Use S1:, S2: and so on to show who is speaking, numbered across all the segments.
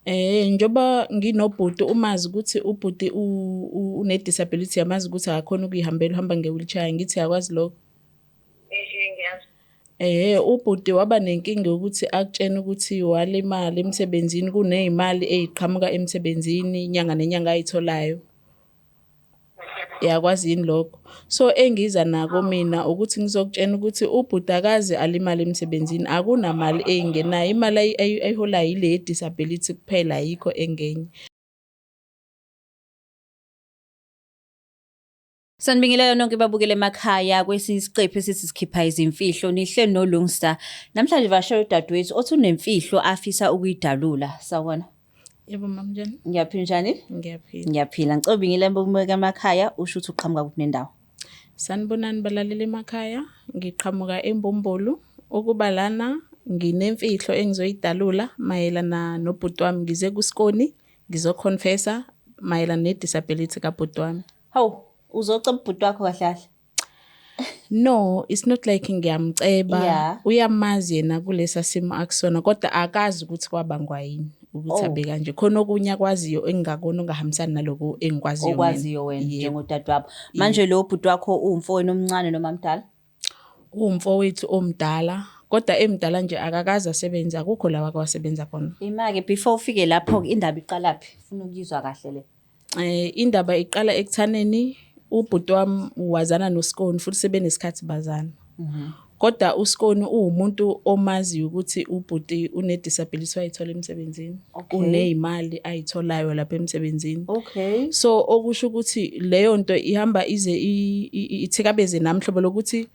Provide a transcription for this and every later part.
S1: Njengoba nginobhuti umazi ukuthi ubhuti une-disability yamazi ukuthi akakhoni ukuyihambela uhamba nge-wheelchair ngithi yakwazi lokho.
S2: Ehhe ngiyazi.
S1: Ubhuti waba nenkinga yokuthi akutshene ukuthi walimala emsebenzini kuney'mali ey'qhamuka emsebenzini inyanga nenyanga ay'tholayo. Yakwazi yini lokho? So engiza nako mina ukuthi ngizokutshena ukuthi ubhuti akaze alimale emsebenzini akunamali eyingenayo imali ayiholayo ile ye-disability kuphela ayikho engenye.
S3: Sanibingelela nonke babukele emakhaya kwesinye isiqephu esithi sikhipha izimfihlo nihleli noLungstar. Namhlanje vashela udadewethu othi unemfihlo afisa ukuyidalula. Sawubona.
S1: Yebo mama njani?
S3: Ngiyaphila njani?
S1: Ngiyaphila.
S3: Ngiyaphila. Ngicela ubingelele babukele emakhaya usho ukuthi uqhamuka kuphi nendawo.
S1: Sanibonani balaleli emakhaya, ngiqhamuka eMbumbulu. Ukuba lana nginemfihlo engizoyidalula mayelana nobhuti wami ngize kuSkoni ngizoconfessa mayelana ne-disability kabhuti wami.
S3: Hawu, uzoceba ubhuti wakho kahle kahle.
S1: No, it's not like ngiyamceba.
S3: Yeah.
S1: Uyamazi yena kulesa simo akusona kodwa akazi ukuthi kwabangwa yini ukuthi
S3: Oh.
S1: abe kanje. Khona okunye akwaziyo engingakona ongahambisani naloko engikwaziyo mina.
S3: Okwaziyo wena
S1: Yebo.
S3: njengodadewabo. Manje lo bhuti wakho uwumfowenu omncane noma mdala?
S1: Uwumfowethu omdala kodwa emdala nje akakaze asebenze akukho la wake wasebenza khona.
S3: Ima-ke before ufike lapho-ke indaba iqalaphi? Funa ukuyizwa kahle le.
S1: Indaba iqala ekuthaneni ubhuti wami wazana noSkoni futhi sebenesikhathi bazana. Kodwa uSkoni uwumuntu omaziyo ukuthi ubhuti une-disability wayithola emsebenzini.
S3: Okay.
S1: Uney'mali ayitholayo lapha emsebenzini.
S3: Okay.
S1: So okusho ukuthi leyo nto ihamba ize ithikabeze nami hlobo lokuthi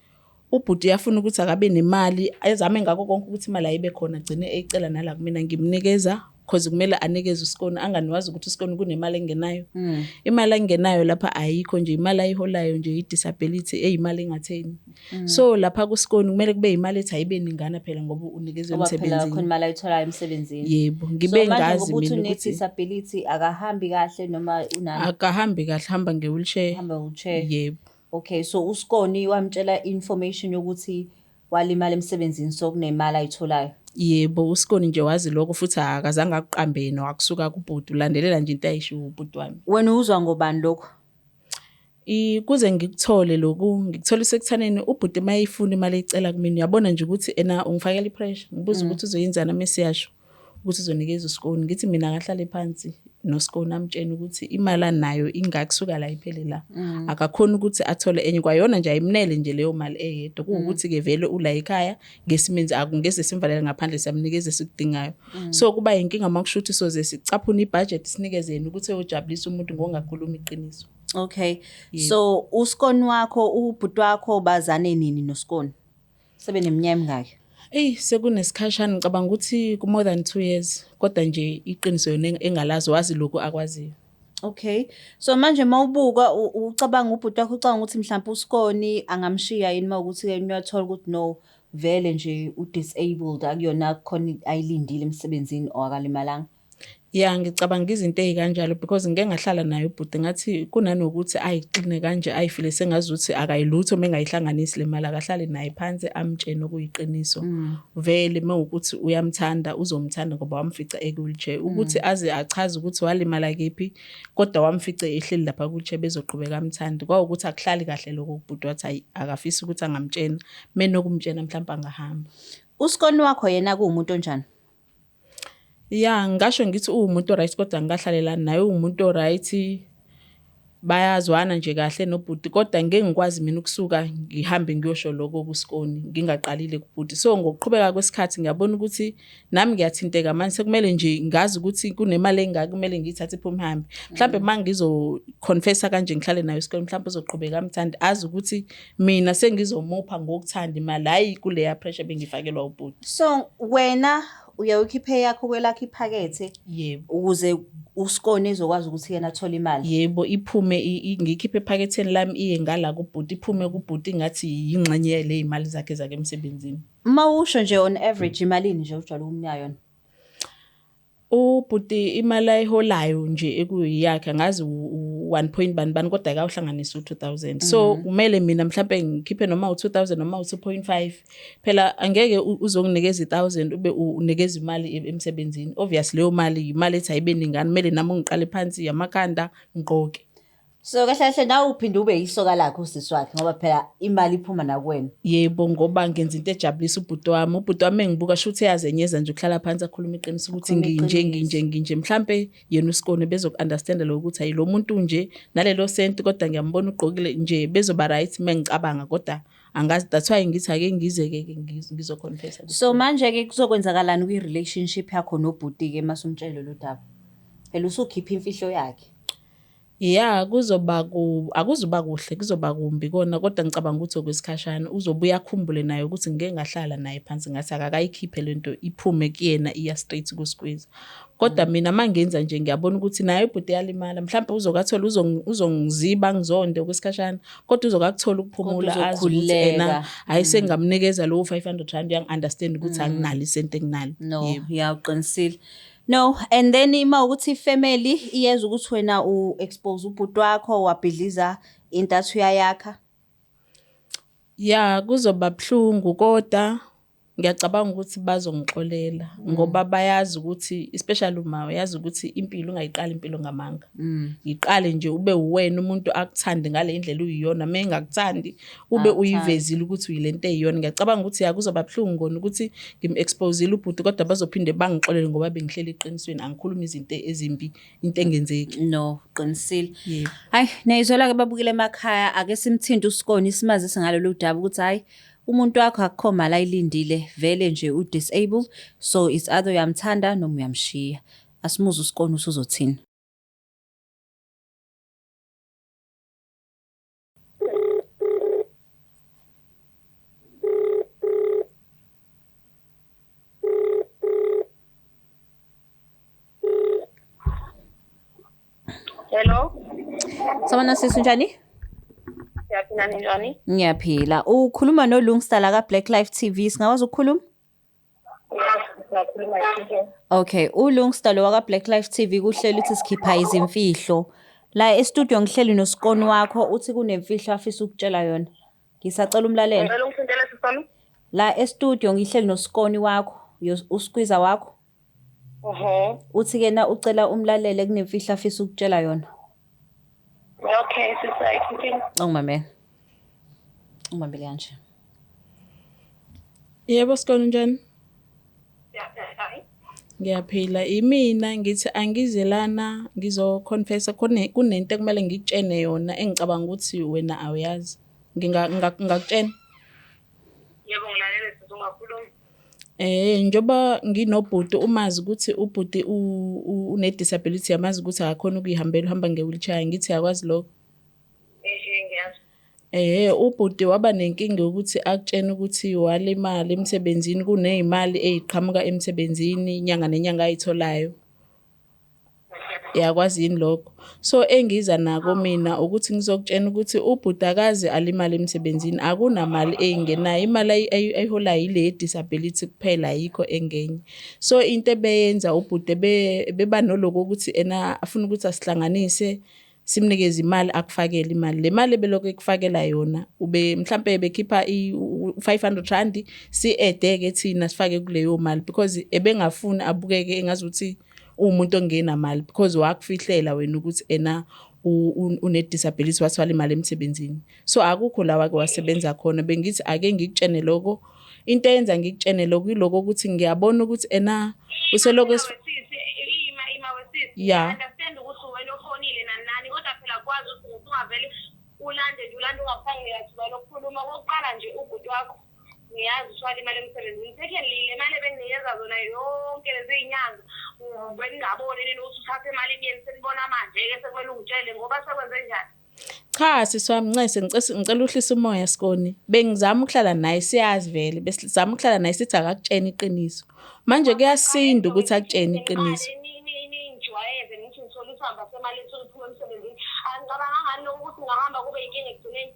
S1: ubhuti uyafuna ukuthi akabe nemali ezame ngakho konke ukuthi imali ayibe khona agcine eyicela nala kumina ngimnikeza cause kumele anikeze uSkoni anganiwazi ukuthi uSkoni kunemali engenayo. Imali engenayo lapha ayikho nje imali ayiholayo nje i-disability eyimali engatheni. So lapha kuSkoni kumele kube imali ethi ayibe ningana phela ngoba unikezwe
S3: Ngoba phela khona
S1: emsebenzini.
S3: imali ayitholayo emsebenzini.
S1: Yebo,
S3: So
S1: ngibe
S3: manje
S1: ngazi
S3: ngoba uthi
S1: mina ukuthi
S3: une-disability akahambi kahle noma unani?
S1: akahambi kahle hamba nge-wheelchair.
S3: Uhamba wheelchair.
S1: Yebo.
S3: Okay, so uSkoni wamtshela information yokuthi walimala emsebenzini so kunemali ayitholayo.
S1: Yebo, uSkoni nje wazi lokho futhi akazange akuqambe yena wakusuka kubhuti ulandelela nje into ayishiwo ubhuti wami.
S3: Wena uzwa ngobani lokho?
S1: Kuze ngikuthole lokhu ngikuthole sekuthaneni ubhuti mayifuna imali eyicela kumina uyabona nje ukuthi ena ungifakela i-pressure ngibuza ukuthi uzoyenzani uma siyasho ukuthi uzonikeza uSkoni ngithi mina akahlale phansi noSkoni amtshene ukuthi imali anayo ingakusuka la iphele la. Akakhoni ukuthi athole enye kwayona nje ayimnele nje leyo mali eyedwa kuwukuthi-ke vele ula ekhaya ngesimenzi akungeze simvalele ngaphandle siyamnikeza esikudingayo. So kuba yinkinga uma kusho ukuthi soze sicaphune ibhajethi sinikeze yena ukuthi eyojabulisa umuntu ngokungakhulumi iqiniso.
S3: Okay.
S1: Yebo.
S3: So uSkoni wakho ubhuti wakho bazane nini noSkoni? Sebeneminyaka emingaki?
S1: Eyi sekunesikhashana ngicabanga ukuthi ku-more than 2 years kodwa nje iqiniso yona engalazi wazi lokhu akwaziyo.
S3: Okay. So manje mawubuka ucabanga ubhuti wakho ucabanga ukuthi mhlawumbe uSkoni angamshiya yini mawukuthi ke uyathola ukuthi no vele nje u-disabled akuyona khona ayilindile emsebenzini or akalimalanga.
S1: Ya ngicabanga izinto ey'kanjalo because ngike ngahlala naye ubhuti ngathi kunanokuthi ayixine kanje ayifile sengazuthi akayilutho uma engayihlanganisi le mali akahlale naye phansi amtshene okuyiqiniso. Vele uma wukuthi uyamthanda uzomthanda ngoba wamfica eku-wheelchair. Ukuthi aze achaze ukuthi walimala kephi kodwa wamfice ehleli lapha ku-wheelchair bezoqhubeka amthande. Kwawukuthi akuhlali kahle lokho kubhuti wathi hhayi akafisi ukuthi angamtshena, menokumtshena mhlampe angahamba.
S3: USkoni wakho yena kuwumuntu onjani?
S1: Ya ngingasho ngithi uwumuntu o-right kodwa angikahlalelani naye uwumuntu o-right bayazwana nje kahle nobhuti kodwa ngeke ngikwazi mina ukusuka ngihambe ngiyosho lokho kuSkoni ngingaqalile kubhuti. So ngokuqhubeka kwesikhathi ngiyabona ukuthi nami ngiyathinteka manje sekumele nje ngazi ukuthi kunemali engaka kumele ngiyithathe iphume ihambe. Mhlampe uma ngizo-confess-a kanje ngihlale naye uSkoni mhlampe uzoqhubeka amthande azi ukuthi mina sengizomupha ngokuthanda imali hhayi kuleya pressure bengifakelwa ubhuti.
S3: So wena uyayikhipha eyakho kwelakho iphakethe
S1: Yebo.
S3: ukuze uSkoni ezokwazi ukuthi yena athole imali.
S1: Yebo iphume ngiyikhiphe ephaketheni lami iye ngala kubhuti iphume kubhuti ngathi yingxenye yale y'mali zakhe zake emsebenzini.
S3: Uma usho nje on average imalini nje ujwayele ukumnika yona?
S1: Ubhuti imali ayiholayo nje ekuyiyakhe angazi u u-1 point bani bani, kodwa akawuhlanganisi u-2000. So kumele mina mhlampe ngikhiphe noma u-2000 noma u-2.5. Phela angeke uzonginikeza i-1000 ube unikeza imali emsebenzini. Obviously leyo mali imali ethi ayibe ningana, kumele nami ngiqale phansi yamakhanda ngiqoke.
S3: So kahle kahle nawe uphinde ube yisoka lakhe usisi wakhe, ngoba phela imali iphuma nakuwena.
S1: Yebo, ngoba ngenza into ejabulisa ubhuti wami. Ubhuti wami engibuka shuthi uyazenyeza nje ukuhlala phansi akhuluma iqiniso ukuthi
S3: Akhulume
S1: nginje,
S3: iqiniso.
S1: nginje, nginje. Mhlampe yena uSikoni bezoku-understanda lokho ukuthi hayi lo muntu nje nalelo senti, kodwa ngiyambona ugqokile nje, bezoba right mengicabanga, kodwa angazi. That's why ngithi ake ngize-ke ngizoconfessa.
S3: So manje-ke kuzokwenzakalani kwi-relationship yakho nobhuti-ke mase umtshele lolu daba? Phela usukhipha imfihlo yakhe.
S1: Ya, kuzoba akuzuba kuhle, kuzoba kumbi kona, kodwa ngicabanga ukuthi okwesikhashana uzobuye akhumbule naye ukuthi ngike ngahlala naye phansi ngathi akakayikhiphe lento iphume kuyena iya straight kuSqueeze. Kodwa mina mangenza nje ngiyabona ukuthi naye ubhuti uyalimala, mhlawumbe uzokathola uzongiziba ngizonde okwesikhashana, kodwa uzokakuthola ukuphumula
S3: Kodwa
S1: azi ukuthi ena
S3: uzokhululeka.
S1: hayi sengingamnikeza lowo 500 rand, uyangi-understand ukuthi anginalo isenti enginalo.
S3: No,
S1: Yebo.
S3: ya uqinisile. No, and then ima ukuthi ifamily iyeza ukuthi wena u-expose ubhuti wakho wabhidliza into athi uyayakha.
S1: Ya, kuzoba buhlungu, kodwa ngiyacabanga ukuthi bazongixolela ngoba bayazi ukuthi, especially uma uyazi ukuthi impilo ungayiqali impilo ngamanga. Iqale nje ube uwena, umuntu akuthande ngale ndlela uyiyona, uma engakuthandi ube uyivezile ukuthi uyilento eyiyona. Ngiyacabanga ukuthi ya kuzoba buhlungu kona ukuthi ngim-exposile ubhuti, kodwa bazophinde bangixolele ngoba bengihleli eqinisweni, angikhulumi izinto ezimbi, into engenzeki.
S3: No, uqinisile.
S1: Yebo.
S3: Hayi, niyayizwela-ke babukile emakhaya, ake simthinte uSikoni simazise ngalolu daba ukuthi hhayi umuntu wakho akukho mali ayilindile, vele nje u-disabled, so it's either uyamthanda noma uyamshiya. Asimuzwe uSikoni ukuthi uzothini.
S2: Hello.
S3: Sawubona sisi, unjani?
S2: Siyaphila, ninjani?
S3: Ngiyaphila. Ukhuluma noLungsta la ka-Black Life TV, singakwazi ukukhuluma?
S2: Ngiyakhuluma yini?
S3: Okay, uLungsta lo waka Black Life TV kuhleli uthi sikhipha izimfihlo. La e-studio ngihleli noSikoni wakho, uthi kunemfihlo afisa ukutshela yona. Ngisacela umlalele.
S2: Ngicela ungithintele sisi wami.
S3: La e-studio ngihleli noSikoni wakho, uSqueezer wakho. Uthi kena ucela umlalele kunemfihlo afisa ukutshela yona.
S2: Okay, sisi, ayikho.
S3: Ungimamele. Ungibambele kanje.
S1: Yebo Sikoni, unjani?
S2: Siyaphila.
S1: Ngiyaphila. Imina ngithi angize lana ngizoconfessa, kunento ekumele ngikutshene yona engicabanga ukuthi wena awuyazi. Ngingakutshena?
S2: Yebo, ngilalele sisi, ungakhuluma.
S1: Njengoba nginobhuti, umazi ukuthi ubhuti une-disability, yamazi ukuthi akakhoni ukuyihambela, uhamba nge-wheelchair, ngithi uyakwazi lokho?
S2: Ngiyazi.
S1: Ubhuti waba nenkinga yokuthi akutshene ukuthi walimala emsebenzini, kuney'mali ey'qhamuka emsebenzini inyanga nenyanga ayitholayo. Uyakwazi yini lokho? So engiza nako mina ukuthi ngizokutshena ukuthi ubhuti akaze alimale emsebenzini, akunamali ey'ngenayo, imali ayiholayo ile ye-disability kuphela, ayikho engenye. So into ebeyenza ubhuti beba noloko ukuthi ena afuna ukuthi asihlanganise, simnikeze imali, akufakele imali. Le mali ebelokhu ekufakela yona ube mhlampe bekhipha i-500 rand, si-add-ke thina sifake kuleyo mali, because ebengafuni abukeke engazuthi uwumuntu ongenamali, because wakufihlela wena ukuthi ena une-disability, wathwala imali emsebenzini. So akukho la wake wasebenza khona. Bengithi ake ngikutshene lokho. Into eyenza ngikutshene lokho yiloko ukuthi ngiyabona ukuthi ena uselokhu
S2: Sisi, ima ima wesisi.
S1: Ya.
S2: Understand ukuthi wena ufonile nani nani, kodwa phela kwazi ukuthi ungavele ulande nje ulande ungaphangi thuba lokukhuluma. Okokuqala nje ubhuti wakho ngiyazi uthwala imali emsebenzini. Secondly, le mali ebenginikeza zona yonke lezi iy'nyanga bengingaboni nini ukuthi uthathe imali kuyeni, senibona manje-ke sekumele ungitshele ngoba sekwenze njani?
S1: Cha sisi wami, ncese ngicela uhlise umoya Sikoni. Bengizama ukuhlala naye, siyazi vele, besizama ukuhlala naye sithi akakutshena iqiniso. Manje kuyasinda ukuthi akutshene iqiniso.
S2: Ningijwayeze ngithi ngithola isamba semali esuke iphuma emsebenzini. Angicabanga ngani lokho ukuthi ngingahamba kube yinkinga ekugcineni?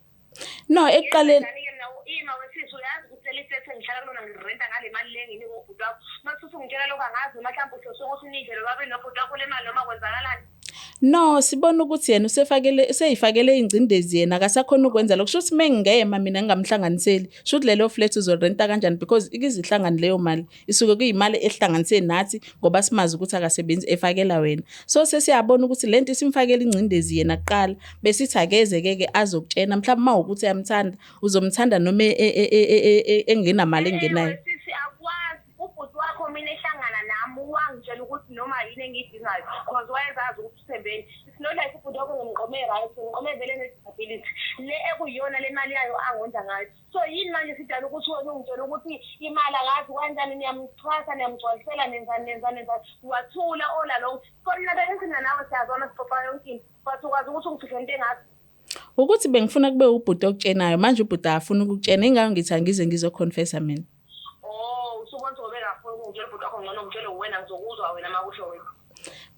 S1: No, ekuqaleni
S2: Kanti-ke mina ima wesisi, uyazi ukuthi leli flat engihlala kulona ngirenta ngale mali le enginikwa ubhuti wakho. Mase uthi ungitshela lokho angazi noma mhlawumbe uhlose ukuthi nidle nobabili nobhuti wakho le mali noma kwenzakalani.
S1: No, sibona ukuthi yena usefakele useyifakele ingcindezi yena akasakhona ukwenza lokho. Shuthi mengingema mina ngingamhlanganiseli, shuthi lelo flat uzorenta kanjani because ikizihlangani leyo mali isuke kuyimali ehlanganise nathi ngoba simazi ukuthi akasebenzi efakela wena. So sesiyabona ukuthi lento isimfakela ingcindezi yena kuqala besithi akeze ke ke azokutshena mhlawumbe mawukuthi uyamthanda uzomthanda noma engenamali engenayo.
S2: Sisi akwazi ubhuti wakho mina ehlangana nami wangitshela ukuthi noma yini engiyidingayo cause wayezazi ukuthi uthembeni. It's not like ubhuti wakho ngimqome right, ngimqome vele ne-disability le ekuyiyona le mali yayo angondla ngayo. So yini manje sidala ukuthi wena ungitshela ukuthi imali akazi kanjani niyamthwasa niyamgcwalisela nenzani nenzani nenzani wathula all along. Kona bese nawe siyazwana sixoxa yonke into but ukwazi ukuthi ungifihle into engaka.
S1: Ukuthi bengifuna kube ubhuti okutshenayo manje ubhuti akafuni ukukutshena ingakho ngithi angize ngizoconfessa mina.
S2: Oh, usubona ukuthi ubengafuni ukungitshela ubhuti wakho ngcono ngitshele wena ngizokuzwa wena uma kusho wena.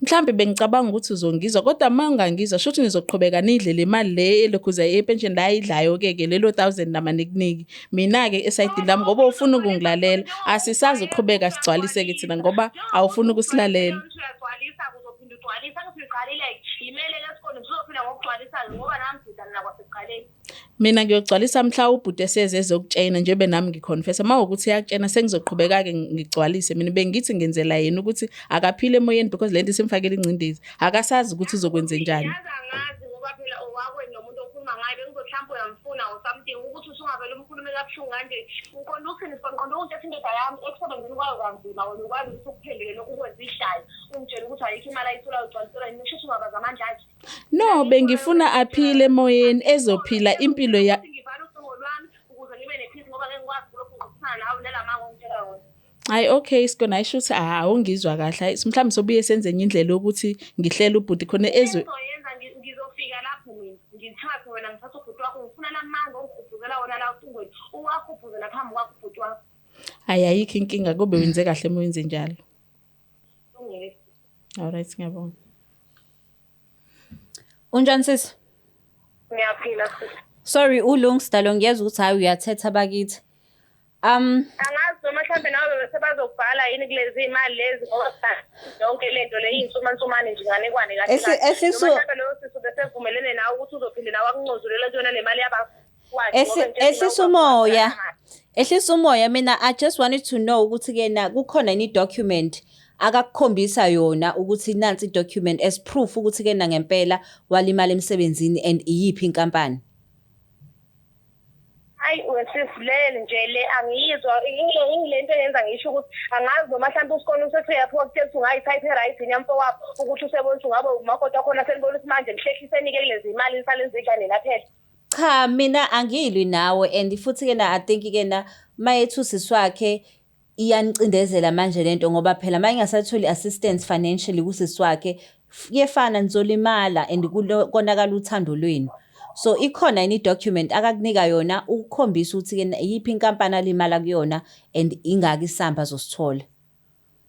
S1: Mhlambe bengicabanga ukuthi uzongizwa kodwa uma ungangizwa shuthi nizoqhubeka nidle le mali le elokhuza yepension la ayidlayo ke ke lelo 1000 namanikiniki. Mina ke esayidini lami ngoba ufuna ukungilalela asisazi uqhubeka sigcwalise ke thina ngoba awufuni ukusilalela.
S2: Uyagcwalisa uzophinda ugcwalisa ngithi uyiqalile yimele lesikole uzophila ngokugcwalisa ngoba nami ngidlala nakwasekuqaleni.
S1: Mina ngiyogcwalisa mhla ubhuti eseze ezokutshena njengoba nami ngiconfessa uma ukuthi uyakutshena sengizoqhubeka-ke ngigcwalise mina bengithi ngenzela yena ukuthi akaphile emoyeni because lento isimfakele ingcindezi akasazi ukuthi uzokwenze njani.
S2: Yazi angazi ngoba phela owakwenu nomuntu okhuluma ngaye bengizothi mhlawumbe uyamfuna or something ukuthi usungavele umkhulume kabuhlungu kanje. Ngiqonda ukuthini ngiqonda ukuthi indoda yami ekusebenzeni kwayo kanzima wena ukwazi ukuthi ukuphendule lokhu ukwenza ihlaya ungitshele ukuthi ayikho imali ayitholayo ugcwalisela yini kusho ukuthi ungabaza amandla akhe.
S1: No, bengifuna aphile emoyeni ezophila impilo ya
S2: Ngivala ucingo lwami ukuze ngibe nepeace ngoba ngeke ngikwazi kulokhu ngixoxisana nawe nalamanga ongitshela wona.
S1: Hayi okay Sikoni ayisho ukuthi awungizwa kahle hayi mhlawumbe sobuye senze enye indlela yokuthi ngihlele ubhuti khona ezwe
S2: Engizoyenza ngizofika lapho mina ngithathe wena ngithathe ubhuti wakho ngifuna lamanga ongikhuphuzela wona la ocingweni uwakhuphuzela phambi kwakho ubhuti wakho.
S1: Hayi ayikho inkinga kube wenze kahle uma wenze njalo.
S2: Kulungile.
S1: Alright ngiyabonga.
S3: Unjani sisi?
S2: Ngiyaphila sisi.
S3: Sorry uLungsta ngiyezwa ukuthi hayi uyathetha bakithi.
S2: Angazi noma mhlambe nawe bese bazokubhala yini kulezi imali lezi ngoba yonke lento le iyinsumansumane nje nganekwane kahle. Noma mhlambe loyo sisi ubesevumelene nawe ukuthi uzophinde nawe akuncozulela kuyona le mali yabakwakhe.
S3: Ehlisa umoya. Ehlisa umoya mina I just wanted to know ukuthi ke na kukhona yini document akakukhombisa yona ukuthi nansi document as proof ukuthi ke na ngempela walimala emsebenzini and iyiphi inkampani.
S2: Hayi wesisi le nje le angiyizwa ingile nto eyenza ngisho ukuthi angazi noma mhlawumbe usikole usethi uyaphuka kutshela ukuthi ungayithayiphe right yamfo wakho ukuthi usebona ukuthi ungabe umakoti wakhona senibona ukuthi manje nihlehliseni-ke kulezi imali nisale nizidla nina phela.
S3: Cha mina angilwi nawe and futhi ke na I think ke na mayethu usisi wakhe iyanicindezela manje lento ngoba phela mayingasatholi assistance financially kusisi wakhe kuyefana nizolimala and konakala uthando lwenu. So ikhona yini document akakunika yona ukukhombisa ukuthi ke iyiphi inkampani alimala kuyona and ingaki isamba azosithola.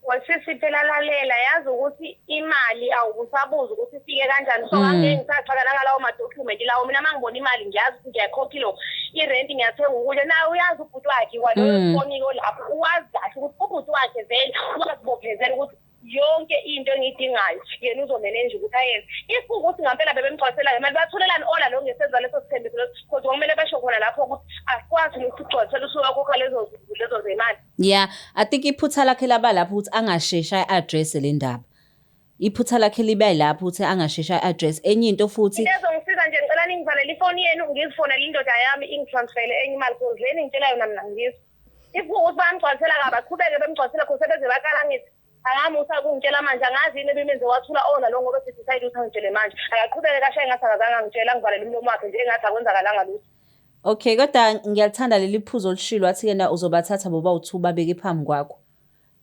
S2: Wesisi phela lalela yazi ukuthi imali awukusabuza ukuthi ifike kanjani so angeke ngisaxaka nangalawo madokhumenti lawo mina uma ngibona imali ngiyazi ukuthi ngiyayikhokha ilo irenti ngiyathenga ukudla naye uyazi ubhuti wakhe kwaloyo foniko lapho uwazi kahle ukuthi ubhuti wakhe vele uyazibophezela ukuthi yonke into engiyidingayo yena uzomenenja ukuthi ayenze if ukuthi ngampela bebemgcwalisela ngemali batholelani ola lo ngesenza leso sithembiso leso because kwakumele basho khona lapho ukuthi asikwazi ukuthi ugcwalisele usuyakhokha lezo lezo zemali.
S3: Yeah, I think iphutha lakhe laba lapho ukuthi angashesha i-address le ndaba. Iphutha lakhe libe lapho ukuthi angashesha i-address. Enye into futhi
S2: Into ezongisiza nje ngicela ningivalele ifoni yenu ngizifonele indoda yami ingitransfere enye imali cause lena ngitshela yona mina ngizwa. If kuwukuthi bayamgcwalisela kabi aqhubeke bemgcwalisela cause sebeze bakala ngithi angamusa kungitshela manje angazi yini ebimenze wathula ona lo ngoba sedecide ukuthi angitshele manje akaqhubeke kashaye ngathi akazange angitshela angivalele umlomo wakhe nje engathi akwenzakalanga lutho.
S3: Okay, kodwa ngiyalithanda leli phuzu olishilo wathi kena uzobathatha boba u2 babeke phambi kwakho.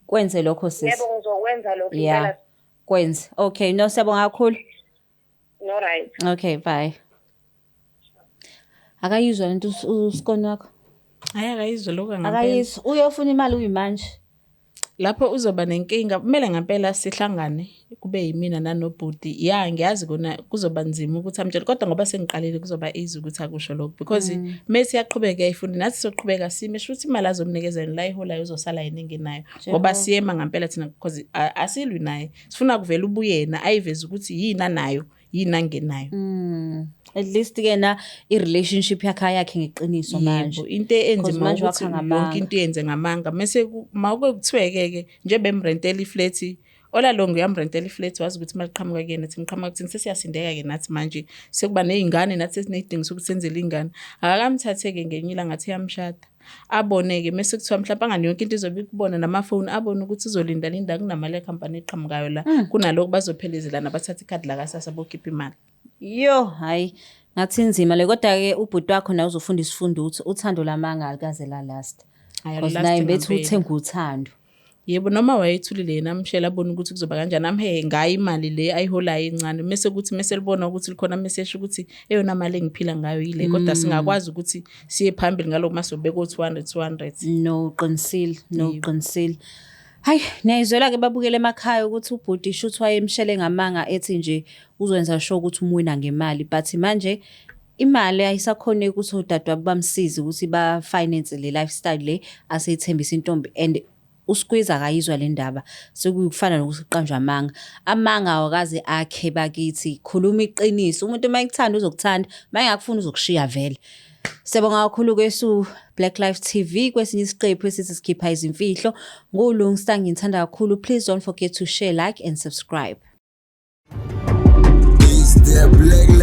S3: Kwenze lokho sisi.
S2: Yebo ngizokwenza lokho
S3: Yeah.
S2: impela.
S3: Kwenze. Okay, no siyabonga kakhulu.
S2: No right.
S3: Okay, bye. Akayizwa lento usikoni wakho.
S1: Hayi akayizwa lokho ngempela.
S3: Akayizwa. Uyofuna imali uyimanje.
S1: Lapho uzoba nenkinga, kumele ngampela sihlangane kube yimina nanobhuti. Ya, ngiyazi kona kuzoba nzima ukuthi amtshele, kodwa ngoba sengiqalile kuzoba easy ukuthi akusho lokho because mase iyaqhubeka iyayifunda, nathi soqhubeka sime, sho ukuthi imali azomnikeza yona la iholayo uzosala yena engenayo, ngoba siyema ngampela thina because asilwi naye, sifuna kuvela ubuyena ayiveze ukuthi yini anayo, yini angenayo.
S3: At least ke na i-relationship yakhe ayakhe ngeqiniso manje.
S1: Yebo, into
S3: Because
S1: enzima
S3: manje
S1: ukuthi
S3: wakha
S1: yonke
S3: ngamanga.
S1: into yenze ngamanga, mase mawuke kuthiwe-ke ke nje bemrentela iflethi olalongo, uyamrentela iflethi, wazi ukuthi imali iqhamuka kuyena, thina iqhamuka kuthina, sesiyasindeka-ke nathi manje, sekuba ney'ngane nathi, sesiney'dingo sokuthi senzele iy'ngane. Akakamthathe-ke ngenye ilanga athi uyamshada, abone-ke mese kuthiwa mhlawumpe angani yonke into izobe ikubona namafoni, abone ukuthi uzolinda linda kunamali yekhampani eqhamukayo la, kunalokhu bazophelezelana bathathe ikhadi lakaSASSA bokhipha imali.
S3: Yo, hayi, ngathi inzima le, kodwa ke ubhuti wakho naye uzofunda isifundo ukuthi uthando lamanga alikaze la last.
S1: Hhayi,
S3: Because
S1: alulasti
S3: naye bethi
S1: ngampela.
S3: uthenga uthando.
S1: Yebo, noma wayethulile yena, amshela abone ukuthi kuzoba kanjani, amhehe ngayo imali le ayiholayo encane, mese kuthi mese libona ukuthi likhona, mese esho ukuthi eyona mali engiphila ngayo yile, kodwa singakwazi ukuthi siye phambili ngaloko masobeka o-200 200.
S3: No, uqinisile, no, uqinisile. Hayi, niyayizwela ke babukele emakhaya ukuthi ubhuti shuthi wayemshele ngamanga ethi nje uzwenza sure ukuthi umwina ngemali, but manje imali ayisakhona ukuthi odadewabo bamsize ukuthi ba finance le lifestyle le aseyithembisa intombi, and uSqueeze akayizwa le ndaba, sekufana nokuthi kuqanjwa amanga. Amanga awakaze akhe bakithi, khuluma iqiniso. Umuntu uma ekuthanda uzokuthanda, uma engakufuni uzokushiya vele. Siyabonga kakhulu kwesu Black Life TV kwesinye isiqephu esithi sikhipha izimfihlo. NguLungsta, nginithanda kakhulu. Please don't forget to share, like and subscribe.
S4: It's that Black